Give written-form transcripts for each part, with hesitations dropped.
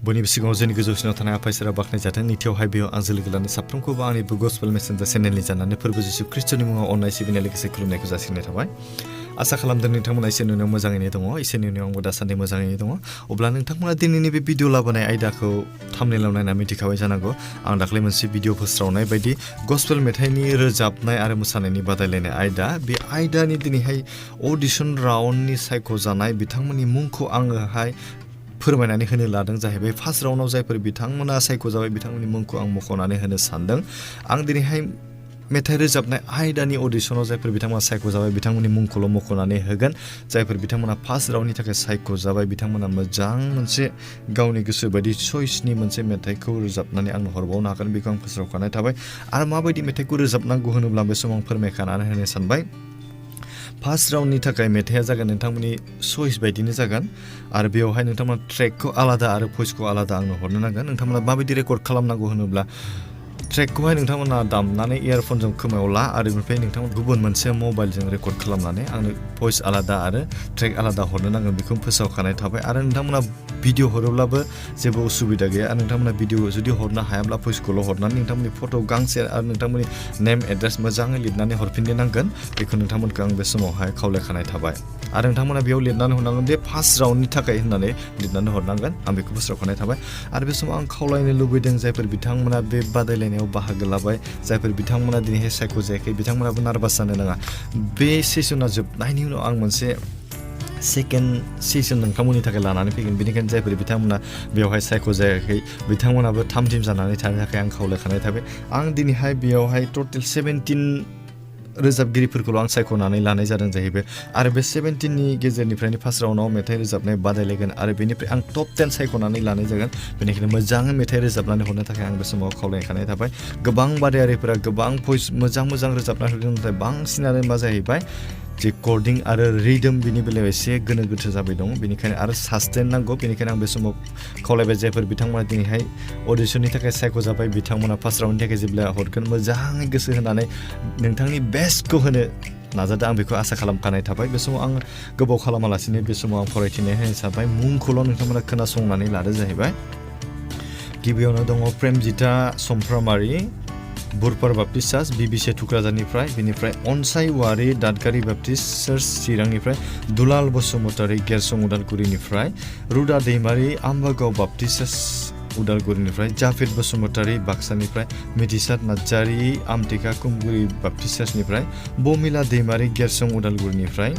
बयनिबो सिगाङाव जोंनि गोजौसिनाव थानाय आफा इसोरा बाख्नायजाथों। नैथियावहाय बेयाव आं लोगो लानाय साफ्रोमखौबो आंनि गस्पेल मेसेन्जार चेनेलनि जानानै फोरबो जिसु ख्रीष्टनि मुङाव अननाय सिबिनाय लोगोसे खुलुमनायखौ जासिनाय थाबाय। आसा खालामदों नोंथांमोना इसोरनि उनाव मोजाङैनो दङ। इसोरनि उनाव आंबो दासान्दि मोजाङैनो दङ। अब्ला नोंथांमोना दिनैनि बे भिडिअ लाबोनाय आयदाखौ थाम्बनेइलाव नायना मिथिखाबाय जानांगौ। आं दाख्लै मोनसे भिडिअ फोस्रावनाय बायदि गस्पेल मेथाइनि रोजाबनाय आरो मोसानायनि बादायलायनाय आयदा, बे आयदानि दिनैहाय अडिशन राउन्डनि सायख'जानाय बिथांमोननि मुंखौ आङोहाय फोरमायनानै होनो लादों जाहैबाय। फार्स्ट राउन्डआव जायफोर बिथांमोना सायख'जाबाय बिथांमोननि मुंखौ आं मख'नानै होनो सानदों। आं दिनैहाय मेथाइ रोजाबनाय आयदानि अडिशनाव जायफोर बिथांमोना सायख'जाबाय बिथांमोननि मुंखौल' मख'नानै होगोन। जायफोर बिथांमोना फार्स्ट राउन्डनि थाखाय सायख'जाबाय बिथांमोना मोजां मोनसे गावनि गोसो बायदि चइसनि मोनसे मेथाइखौ रोजाबनानै आंनो हरबावनो हागोन, बेखौ आं फोस्रावखानाय थाबाय। आरो माबायदि मेथाइखौ रोजाबनांगौ होनोब्ला बे समाव आं फोरमायखानानै होनो सानबाय। फार्स्ट राउन्डनि थाखाय मेथाइआ जागोन नोंथांमोननि चइस बायदिनो जागोन आरो बेवहाय नोंथांमोना ट्रेकखौ आलादा आरो भइसखौ आलादा आंनो हरनो नांगोन। नोंथांमोना माबायदि रेकर्ड खालामनांगौ होनोब्ला ट्रेकखौहाय नोंथांमोना दामनानै इयारफनजों खोमायाव ला आरो बेनिफ्राय नोंथांमोना गुबुन मोनसे मबाइलजों रेकर्ड खालामनानै आंनो भइस आलादा आरो ट्रेक आलादा हरनो नांगोन, बेखौ फोसावखानाय थाबाय। आरो नोंथांमोना भिडिअ हरोब्लाबो जेबो उसुबिदा गैया। नोंथांमोना भिडिअ जुदि हरनो हायाब्ला भइसखौल' हरनानै नोंथांमोननि फट' गांसे आरो नोंथांमोननि नेम एड्रेस मोजाङै लिरनानै हरफिननो नांगोन। बेखौ नोंथांमोनखौ आं बे समावहाय खावलायखानाय थाबाय। आरो नोंथांमोना बेयाव लिरनानै हरनांगोन दे फार्स्ट राउन्डनि थाखाय होननानै लिरनानै हरनांगोन। आं बेखौ फोस्रावखानाय थाबाय। आरो बे समाव आं खावलायनो लुबैदों जायफोर बिथांमोना बे बादायलायनायाव बाहागो लाबाय, जायफोर बिथांमोना दिनैहाय सायख'जायाखै बिथांमोनाबो नार्भास जानो नाङा। बे सेसना जोबनायनि उनाव आं मोनसे सेकेन्ड सेसन नोंथांमोननि थाखाय लानानै फैगोन। बेनिखायनो जायफोर बिथांमोना बेवहाय सायख'जायाखै बिथांमोनाबो थाम थिम जानानै थानो थाखाय आं खावलायखानाय थाबाय। आं दिनैहाय बेयावहाय टटेल 17 रोजाबगिरिफोरखौल' आं सायख'नानै लानाय जादों जाहैबाय। आरो बे 17नि गेजेरनिफ्रायनो फार्स्ट राउन्डआव मेथाइ रोजाबनाय बादायलायगोन आरो बेनिफ्राय आं टप 10 सायख'नानै लानाय जागोन। बेनिखायनो मोजाङै मेथाइ रोजाबनानै हरनो थाखाय आं बे समाव खावलायखानाय थाबाय। गोबां बादायारिफोरा गोबां भइस मोजां रोजाबना होदों, नाथाय बांसिनानो मा जाहैबाय रेकर्डिं आरो रिदम बिनि बेलायाव एसे गोनो गोथो जाबाय दं। बेनिखायनो आरो सासटेन नांगौ। बेनिखायनो आं बे समाव खावलायबाय जायफोर बिथांमोना दिनैहाय अडिशननि थाखाय सायख'जाबाय बिथांमोना फार्स्ट राउन्डनि थाखाय जेब्ला हरगोन मोजाङै गोसो होनानै नोंथांनि बेस्टखौ होनो नाजादों। आं बेखौ आसा खालामखानाय थाबाय। बे समाव आं गोबाव खालामालासिनो बे समाव आं फरायथिनाय होनो सानबाय। मुंखौल' नोंथांमोना खोनासंनानै लादो जाहैबाय। गिबियावनो दङ प्रेमजिता समफ्रामारि, बुरपार बाप्टिस्ट चार्च बिबिसे थुक्राझारनिफ्राय, बेनिफ्राय अनसाय वारि दादगारि बाप्टिस्ट चार्च चिरांनिफ्राय, दुलाल बसुमतारि गेरसं उदालगुरिनिफ्राय, रुदा दैमारि आम्बागाव बाप्टिस्ट चार्च उदालगुरिनिफ्राय, जाफेद बसुमतारि बाक्सानिफ्राय, मिथिसार नार्जारि आमटेका कुमगुरि बाप्टिस्ट चार्चनिफ्राय, बमिला दैमारि गेरसं उदालगुरिनिफ्राय,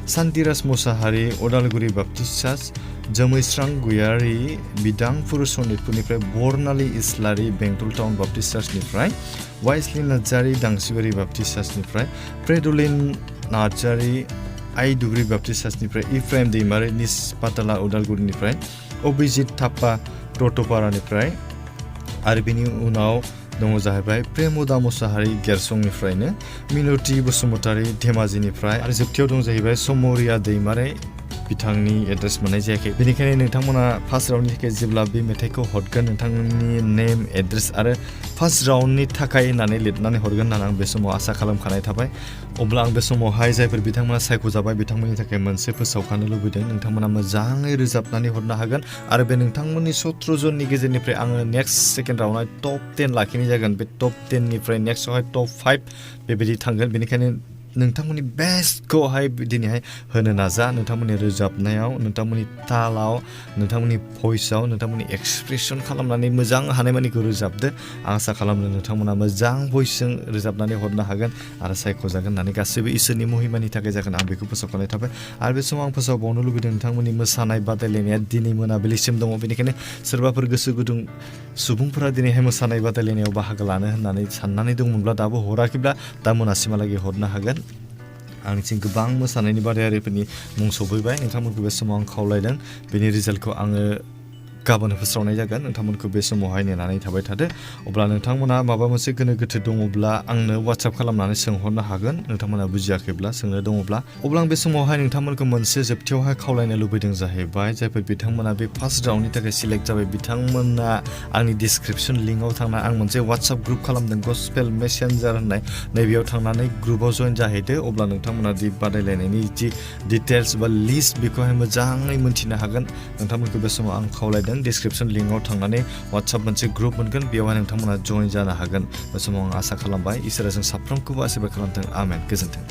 सान्तिराज मुसाहारि उदालगुरि बाप्टिस्ट चार्च, जोमैस्रां गयारि बिदांफुर सनितपुरनिफ्राय, बरनालि इस्लारि बेंटल टाउन बाप्टिस्ट चार्चनिफ्राय, वाइसलि नार्जारि दांसिबारि बाप्टिस्ट चार्चनिफ्राय, प्रेडलिन नार्जारि आइदुब्रि बाप्टिस्ट चार्चनिफ्राय, इफ्राइम दैमारि निसपाताला उदालगुरिनिफ्राय, अभिजित थापा टटपारानिफ्राय, आरो बेनि उनाव दङ जाहैबाय प्रेमदा मुसाहारि गेरसंनिफ्रायनो, मिनति बसुमतारि धेमाजिनिफ्राय, आरो जोबथियाव दं जाहैबाय समरिया दैमारि, बिथांनि एड्रेस मोननाय जायाखै। बेनिखायनो नोंथांमोना फार्स्ट राउन्डनि थाखाय जेब्ला बे मेथाइखौ हरगोन नोंथांमोननि नेम एड्रेस आरो फार्स्ट राउन्डनि थाखाय होननानै लिरनानै हरगोन होननानै आं बे समाव आसा खालामखानाय थाबाय। अब्ला आं बे समावहाय जायफोर बिथांमोना सायख'जाबाय बिथांमोननि थाखाय मोनसे फोसावखानो लुबैदों। नोंथांमोना मोजाङै रोजाबनानै हरनो हागोन आरो बे नोंथांमोननि 17 जननि गेजेरनिफ्राय आङो नेक्स्ट सेकेन्ड राउन्डआव टप 10 लाखिनाय जागोन। बे टप 10निफ्राय नेक्स्टआवहाय टप 5 बेबायदि थांगोन। बेनिखायनो नोंथांमोननि बेस्टखौहाय दिनैहाय होनो नाजा। नोंथांमोननि रोजाबनायाव, नोंथांमोननि तालाव, नोंथांमोननि भइसआव, नोंथांमोननि एक्सप्रेसन खालामनानै मोजां हानायमानिखौ रोजाबदो। आं आसा खालामदों नोंथांमोना मोजां भइसजों रोजाबनानै हरनो हागोन आरो सायख'जागोन होननानै। गासैबो इसोरनि महिमानि थाखाय जागोन, आं बेखौ फोसावखानाय थाबाय। आरो बे समाव आं फोसावबावनो लुबैदों नोंथांमोननि मोसानाय बादायलायनाया दिनै मोनाबिलिसिम दङ। बेनिखायनो सोरबाफोर गोसो गुदुं सुबुंफोरा दिनैहाय मोसानाय बादायलायनायाव बाहागो लानो होननानै साननानै दंमोनब्ला दाबो हराखैब्ला दा मोनासिमहालागै हरनो हागोन। आंनिथिं गोबां मोसानायनि बादायारिफोरनि मुं सफैबाय। नोंथांमोनखौ बे समाव आं खावलायदों बेनि रिजाल्टखौ आङो गाबोन फोस्रावनाय जागोन। नोंथांमोनखौ बे समावहाय नेनानै थाबाय थादो। अब्ला नोंथांमोना माबा मोनसे गोनो गोथो दङब्ला आंनो वाट्सएप खालामनानै सोंहरनो हागोन। नोंथांमोना बुजियाखैब्ला सोंनो दङब्ला। अब्ला आं बे समावहाय नोंथांमोनखौ मोनसे जोबथियावहाय खावलायनो लुबैदों जाहैबाय जायफोर बिथांमोना बे फार्स्ट राउन्डनि थाखाय सिलेक्ट जाबाय बिथांमोना आंनि डिसक्रिपसन लिंकआव थांना आं मोनसे वाट्सएप ग्रुप खालामदों गस्पेल मेसेन्जार होननाय, नैबेयाव थांनानै ग्रुपआव जइन जाहैदो। अब्ला नोंथांमोना दि बादायलायनायनि जि डिटेल्स बा लिस्ट बेखौहाय मोजाङै मोन्थिनो हागोन। नोंथांमोनखौ बे समाव आं खावलायदों खालामदों डिसक्रिपसन लिंकआव थांनानै WhatsApp मोनसे ग्रुप मोनगोन बेयावहाय नोंथांमोना जइन जानो हागोन बे समाव आं आसा खालामबाय इसोरा जों साफ्रोमखौबो आशीर्बाद खालामथों आमेन गोजोन्थों